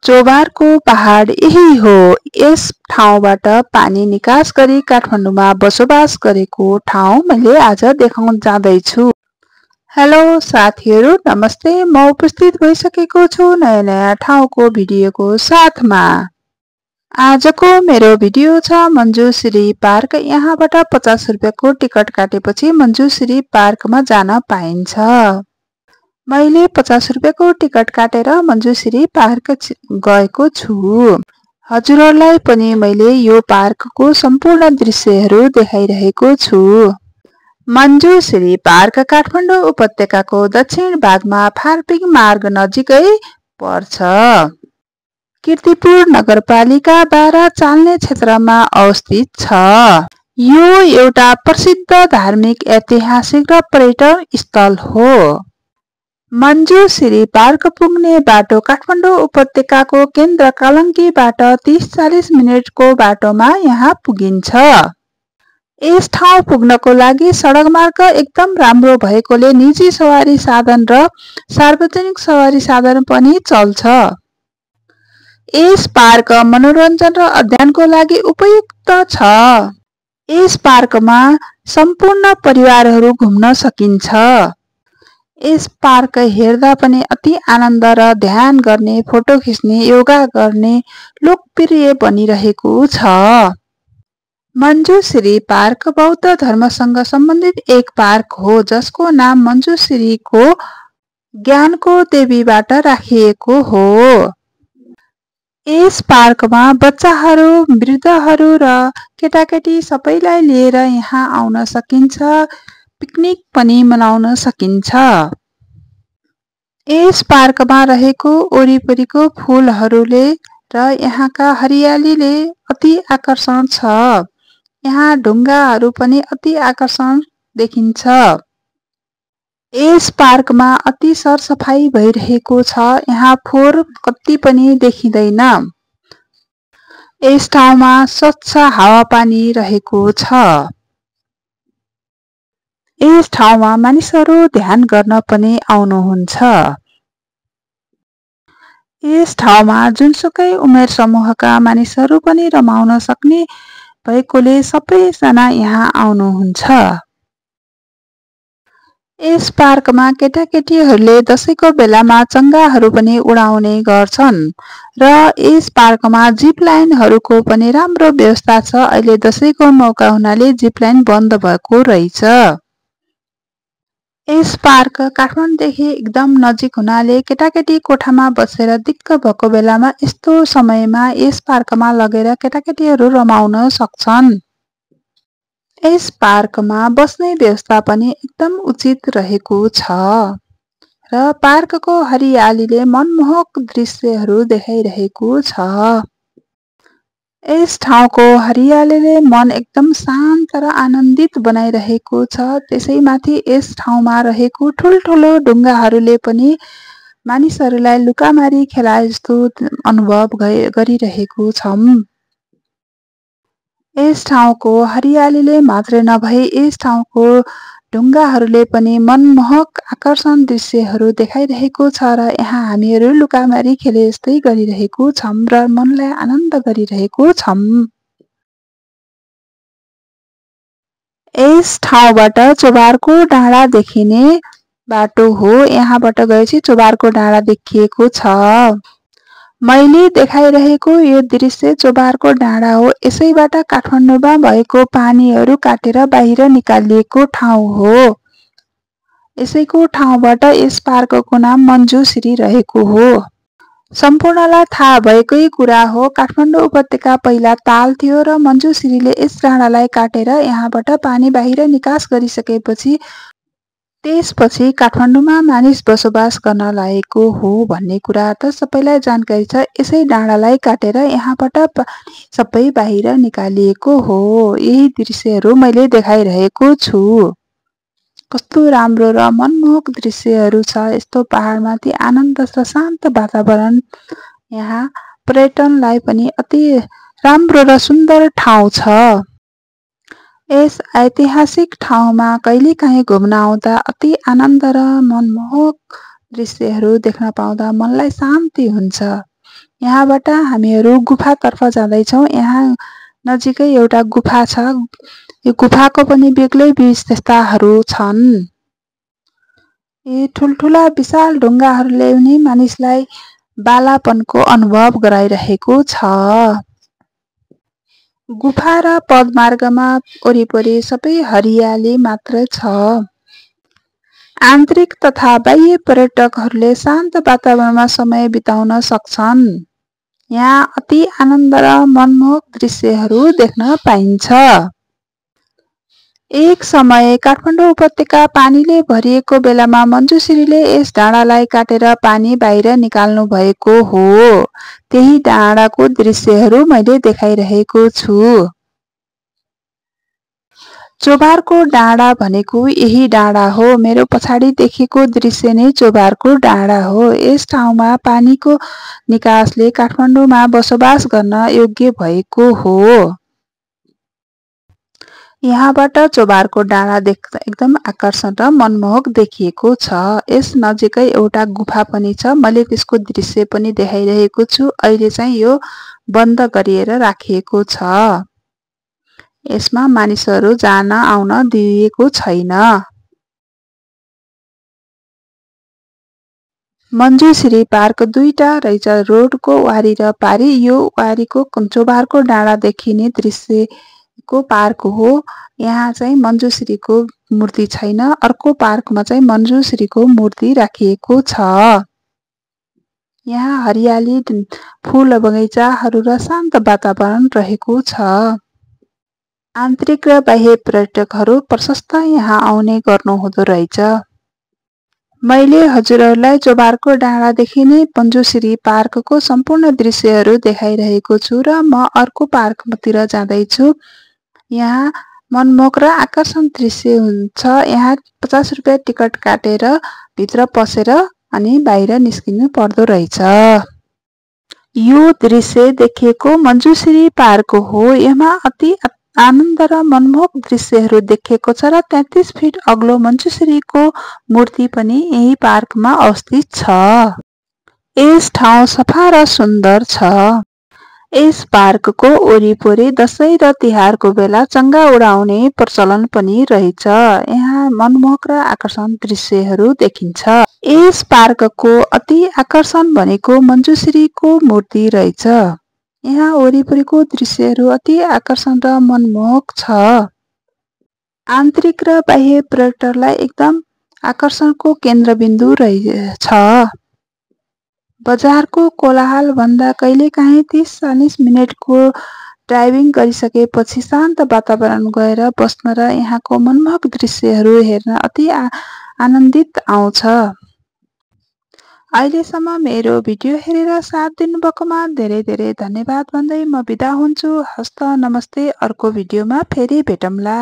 चोभारको पहाड यही हो। यस ठाउँबाट पानी निकास गरी काठमाडौँमा बसोबास गरेको ठाउँ मैले आज देखाउन जाँदैछु। हेलो साथीहरू, नमस्ते। म उपस्थित भइसकेको छु नयाँ ठाउँको भिडियोको साथमा। आजको मेरो भिडियो छ मञ्जुश्री पार्क। यहाँबाट 50 रुपियाँको टिकट काटेपछि मञ्जुश्री पार्कमा जान पाइन्छ। मैले 50 रुपियाँको टिकट काटेर मञ्जुश्री पार्क गएको छु। हजुरहरूलाई पनि मैले यो पार्कको सम्पूर्ण दृश्यहरू देखाइरहेको छु। मञ्जुश्री पार्क काठमाडौँ उपत्यकाको दक्षिण भागमा फार्पिङ मार्ग नजिकै पर्छ। कीर्तिपुर नगरपालिका 12 चाल्ने क्षेत्रमा अवस्थित छ। यो एउटा प्रसिद्ध धार्मिक, ऐतिहासिक र पर्यटन स्थल हो। मञ्जुश्री पार्क पुग्ने बाटो काठमाडौँ उपत्यकाको केन्द्र कालङ्कीबाट 30-40 मिनेटको बाटोमा यहाँ पुगिन्छ। यस ठाउँ पुग्नको लागि सडक मार्ग एकदम राम्रो भएकोले निजी सवारी साधन र सार्वजनिक सवारी साधन पनि चल्छ। यस पार्क मनोरञ्जन र अध्ययनको लागि उपयुक्त छ। यस पार्कमा सम्पूर्ण परिवारहरू घुम्न सकिन्छ। यस पार्क हेर्दा पनि अति आनन्द र ध्यान गर्ने, फोटो खिच्ने, योगा गर्ने लोकप्रिय बनिरहेको छ। मञ्जुश्री पार्क बौद्ध धर्मसँग सम्बन्धित एक पार्क हो जसको नाम मञ्जुश्रीको ज्ञानको देवीबाट राखिएको हो। यस पार्कमा बच्चाहरू, वृद्धहरू र केटाकेटी सबैलाई लिएर यहाँ आउन सकिन्छ। पिकनिक पनि मनाउन सकिन्छ। यस पार्कमा रहेको वरिपरिको फुलहरूले र यहाँका हरियालीले अति आकर्षण छ। यहाँ ढुङ्गाहरू पनि अति आकर्षण देखिन्छ। यस पार्कमा अति सरसफाई भइरहेको छ। यहाँ फोहोर कति पनि देखिँदैन। यस ठाउँमा स्वच्छ हावापानी रहेको छ। यस ठाउँमा मानिसहरू ध्यान गर्न पनि आउनुहुन्छ। यस ठाउँमा जुनसुकै उमेर समूहका मानिसहरू पनि रमाउन सक्ने भएकोले सबैजना यहाँ आउनुहुन्छ। यस पार्कमा केटाकेटीहरूले दशैंको बेलामा चङ्गाहरू पनि उडाउने गर्छन् र यस पार्कमा जिप लाइनहरूको पनि राम्रो व्यवस्था छ। अहिले दशैंको मौका हुनाले जिप लाइन बन्द भएको रहेछ। यस पार्क काठमाडौँदेखि एकदम नजिक हुनाले केटाकेटी कोठामा बसेर दिक्क भएको बेलामा यस्तो समयमा यस पार्कमा लगेर केटाकेटीहरू रमाउन सक्छन्। यस पार्कमा बस्ने व्यवस्था पनि एकदम उचित रहेको छ र पार्कको हरियालीले मनमोहक दृश्यहरू देखाइरहेको छ। यस ठाउँको हरियालीले मन एकदम शान्त र आनन्दित बनाइरहेको छ। त्यसैमाथि यस ठाउँमा रहेको ठुल्ठुलो ढुङ्गाहरूले पनि मानिसहरूलाई लुकामारी खेलाए जस्तो अनुभव गरिरहेको छौँ। यस ठाउँको हरियालीले मात्रै नभई यस ठाउँको ढुङ्गाहरूले पनि मनमोहक आकर्षण दृश्यहरू देखाइरहेको छ र यहाँ हामीहरू लुकामारी खेले जस्तै गरिरहेको छौँ र मनलाई आनन्द गरिरहेको छौँ। यस ठाउँबाट चोभारको डाँडा देखिने बाटो हो। यहाँबाट गएपछि चोभारको डाँडा देखिएको छ। मैले देखाइरहेको यो दृश्य चोभारको डाँडा हो। यसैबाट काठमाडौँमा भएको पानीहरू काटेर बाहिर निकालिएको ठाउँ हो। यसैको ठाउँबाट यस पार्कको नाम मञ्जुश्री रहेको हो। सम्पूर्णलाई थाहा भएकै कुरा हो, काठमाडौँ उपत्यका पहिला ताल थियो र मञ्जुश्रीले यस डाँडालाई काटेर यहाँबाट पानी बाहिर निकास गरिसकेपछि त्यसपछि काठमाडौँमा मानिस बसोबास गर्न लागेको हो भन्ने कुरा त सबैलाई जानकारी छ। यसै डाँडालाई काटेर यहाँबाट पानी सबै बाहिर निकालिएको हो। यही दृश्यहरू मैले देखाइरहेको छु। कस्तो राम्रो र मनमोहक दृश्यहरू छ। यस्तो पहाडमाथि आनन्द र शान्त वातावरण, यहाँ पर्यटनलाई पनि अति राम्रो र सुन्दर ठाउँ छ। यस ऐतिहासिक ठाउँमा कहिलेकाहीँ घुम्न आउँदा अति आनन्द र मनमोहक दृश्यहरू देख्न पाउँदा मनलाई शान्ति हुन्छ। यहाँबाट हामीहरू गुफातर्फ जाँदैछौँ। यहाँ नजिकै एउटा गुफा छ। यो गुफाको पनि बेग्लै विशेषताहरू छन्। यी ठुल्ठुला विशाल ढुङ्गाहरूले पनि मानिसलाई बालापनको अनुभव गराइरहेको छ। गुफा र पदमार्गमा वरिपरि सबै हरियाली मात्र छ। आन्तरिक तथा बाह्य पर्यटकहरूले शान्त वातावरणमा समय बिताउन सक्छन्। यहाँ अति आनन्द र मनमोहक दृश्यहरू देख्न पाइन्छ। एक समय काठमाडौँ उपत्यका पानीले भरिएको बेलामा मञ्जुश्रीले यस डाँडालाई काटेर पानी बाहिर निकाल्नु भएको हो। त्यही डाँडाको दृश्यहरू मैले देखाइरहेको छु। चोभारको डाँडा भनेको यही डाँडा हो। मेरो पछाडि देखेको दृश्य नै चोभारको डाँडा हो। यस ठाउँमा पानीको निकासले काठमाडौँमा बसोबास गर्न योग्य भएको हो। यहाँबाट चोभारको डाँडा देख्दा एकदम आकर्षण र मनमोहक देखिएको छ। यस नजिकै एउटा गुफा पनि छ। मैले त्यसको दृश्य पनि देखाइरहेको छु। अहिले चाहिँ यो बन्द गरिएर राखिएको छ। यसमा मानिसहरू जान आउन दिइएको छैन। मञ्जुश्री पार्क दुईटा रहेछ, रोडको वारी र पारी। यो वारीको चोभारको डाँडा देखिने दृश्यको पार्क हो। यहाँ चाहिँ मञ्जुश्रीको मूर्ति छैन। अर्को पार्कमा चाहिँ मञ्जुश्रीको मूर्ति राखिएको छ। यहाँ हरियाली, फूल बगैँचाहरू र शान्त वातावरण रहेको छ। आन्तरिक र बाह्य पर्यटकहरू प्रशस्त यहाँ आउने गर्नुहुँदो रहेछ। मैले हजुरहरूलाई चोभारको डाँडादेखि नै मञ्जुश्री पार्कको सम्पूर्ण दृश्यहरू देखाइरहेको छु र म अर्को पार्कतिर जाँदैछु। यहाँ मनमोहक र आकर्षण दृश्य हुन्छ। यहाँ 50 रुपियाँ टिकट काटेर भित्र पसेर अनि बाहिर निस्किनु पर्दो रहेछ। यो दृश्य देखिएको मञ्जुश्री पार्क हो। यसमा अति आनन्द र मनमोहक दृश्यहरू देखिएको छ र 33 फिट अग्लो मञ्जुश्रीको मूर्ति पनि यही पार्कमा अवस्थित छ। यस ठाउँ सफा र सुन्दर छ। यस पार्कको वरिपरि दशैं र तिहारको बेला चङ्गा उडाउने प्रचलन पनि रहेछ। यहाँ मनमोहक र आकर्षण दृश्यहरू देखिन्छ। यस पार्कको अति आकर्षण भनेको मञ्जुश्रीको मूर्ति रहेछ। यहाँ वरिपरिको दृश्यहरू अति आकर्षण र मनमोहक छ। आन्तरिक र बाह्य पर्यटकलाई एकदम आकर्षणको केन्द्रबिन्दु रहेछ। बजारको कोलाहल भन्दा कहिलेकाहीँ 30-40 मिनेटको ड्राइभिङ गरिसकेपछि शान्त वातावरण गएर बस्न र यहाँको मनमोहक दृश्यहरू हेर्न अति आनन्दित आउँछ। अहिलेसम्म मेरो भिडियो हेरेर साथ दिनुभएकोमा धेरै धेरै धन्यवाद भन्दै म बिदा हुन्छु। हस्त नमस्ते। अर्को भिडियोमा फेरि भेटौँला।